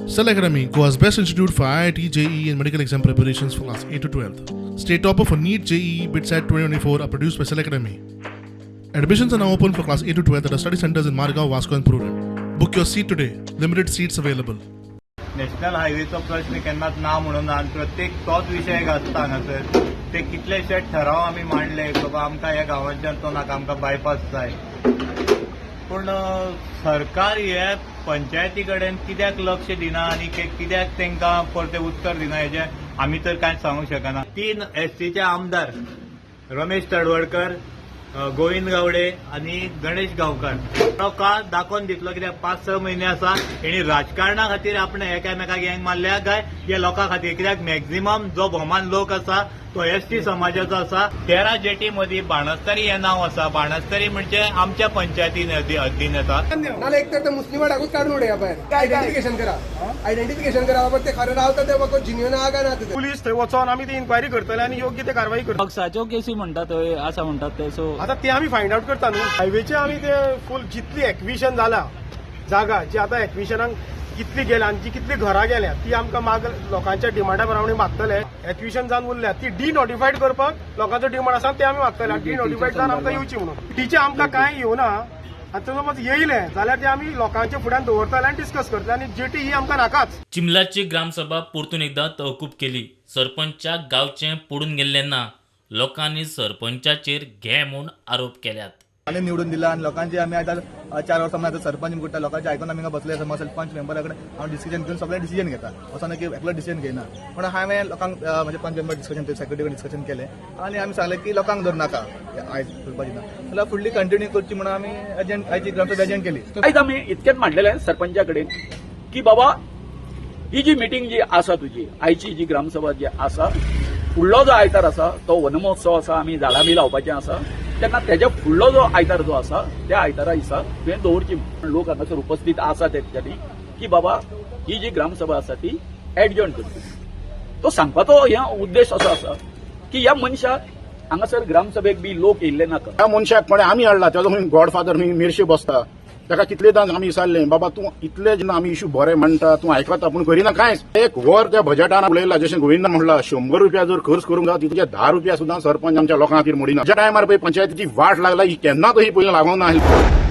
Cell Academy, Goa's best institute for IIT, JEE, and medical exam preparations for class 8 to 12. State topper for NEET, JEE, BITSAT 2024 are produced by Cell Academy. Admissions are now open for class 8 to 12 at our study centers in Margao, Vasco, and Prudent. Book your seat today. Limited seats available. National हायवेचो प्रश्न केन्नाच ना म्हणून ना आनी प्रत्येक तोच विशय गाजता हांगासर. ते कितलेशे ठराव आमी मांडले, बाबा आमकां ह्या गांवांच्यान तो नाका, आमकां बायपास जाय. पूण सरकार हे पंचायती कडेन कित्याक लक्ष दिना आनी कित्याक तांकां परतें उत्तर दिना, हेजें आमी तर कांयच सांगूंक शकना. तीन एसटीचे आमदार रमेश तडवडकर, गोविंद गावडे आनी गणेश गांवकार, तो काळ दाखोवन दितलो. कित्याक 5-6 म्हयने आसा, हेणी राजकारणा खातीर आपणे एकामेकाक गँग मारल्या काय हे लोकां खातीर? कित्याक मॅक्झिमम जो भोवमान लोक आसा तो एसटी समाजाचो आसा. 13 जेटी मदीं बाणस्तारी हें नांव आसा. बाणस्तारी म्हणजे आमच्या पंचायतीन अधीन येता. नाल्यार एक तर ते मुस्लिम वाड्याकूच काडून उडया भायर. आयडेंटिफिकेशन करा, आयडेंटिफिकेशन करा बाबा, ते खरें रावता ते बाबा जिन्युन आहा काय ना ते. पुलीस थंय वचोन आमी ती इन्क्वायरी करतले आनी योग्य ते कारवाई करतले. ड्रग्साच्यो केसी म्हणटा थंय आसा म्हणटात ते, सो आता ते आमी फायंड आउट करता न्हू. हायवेचे आमी ते फूल जितली एक्विशन जाला जागा, जी आतां एक्विशनाक कितली गेल्या आनी जी कितली घरां गेल्या, ती आमकां माग लोकांच्या डिमांडा प्रमाणे मागतले. एक्विशन जावन उरल्या ती डी नोटिफायड करपाक लोकांचो डिमांड आसा, ते आमी मागतले. डी नोटिफायड जावन आमकां येवची म्हणून टीचे आमकां कांय येवना. आनी समज येयलें जाल्यार ते आमी लोकांच्या फुड्यान दवरतले आनी डिस्कस करतले आनी जेटी ही आमकां नाकाच. चिमलाची ग्रामसभा परतून एकदा तहकूब केली. सरपंचाक गांवचें पडून गेल्लें ना. लोकांनी सरपंचाचेर घे म्हूण आरोप केल्यात. आनी निवडून दिला आनी लोकांचे आमी आतां 4 वर्सां आतां सरपंच करता. लोकांचे आयकून आमी हांगा बसले आसा. सरपंच मेंबरा कडेन हांव डिसिजन घेवन सगळें डिसिजन घेता. असो ना की एकलो डिसिजन घेयना, पूण हांवें लोकांक म्हणजे पंच मेंबर डिस्कशन, सेक्रेटरी कडेन डिस्कशन केलें आनी आमी सांगलें की लोकांक धर नाका, आयज करपाची ना जाल्यार फुडली कंटिन्यू करची म्हणून आमी एजंट आयची ग्रामसभा एजंट केली. आयज आमी इतकेंच मांडलेलें सरपंचा कडेन की बाबा, ही जी मिटींग जी आसा तुजी, आयची जी ग्रामसभा जी आसा, फुडलो जो आयतार आसा तो वनमहोत्सव आसा, आमी झाडां बी लावपाचें आसा. तेन्ना तेज्या फुडलो जो आयतार जो आसा, त्या आयतारा दिसा तुवें दवरची. लोक हांगासर उपस्थित आसा तेंच्यांनी की बाबा, ही जी ग्रामसभा आसा ती एडजर्न करची. तो सांगपाचो हे उद्देश असो आसा की ह्या मनशाक हांगासर ग्रामसभेक बी लोक येयल्ले नाका. ह्या मनशाक कोणें आमी हाडला, तेजो खंय गॉडफादर खंय मिरशे बसता. ताका कितलेदां आमी विचारलें, बाबा तूं इतले जेन्ना आमी इशू बरे म्हणटा, तूं आयकता पूण करिना कांयच. एक वर त्या बजेटान उलयला. जशें गोविंदान म्हणला, 100 रुपया जर खर्च करूंक जाता, तितके 10 रुपया सुद्दां सरपंच आमच्या लोकां खातीर मोडिना. ज्या टायमार पळय पंचायतीची वाट लागला, ही केन्नाच ही पयलीं लागूंक ना.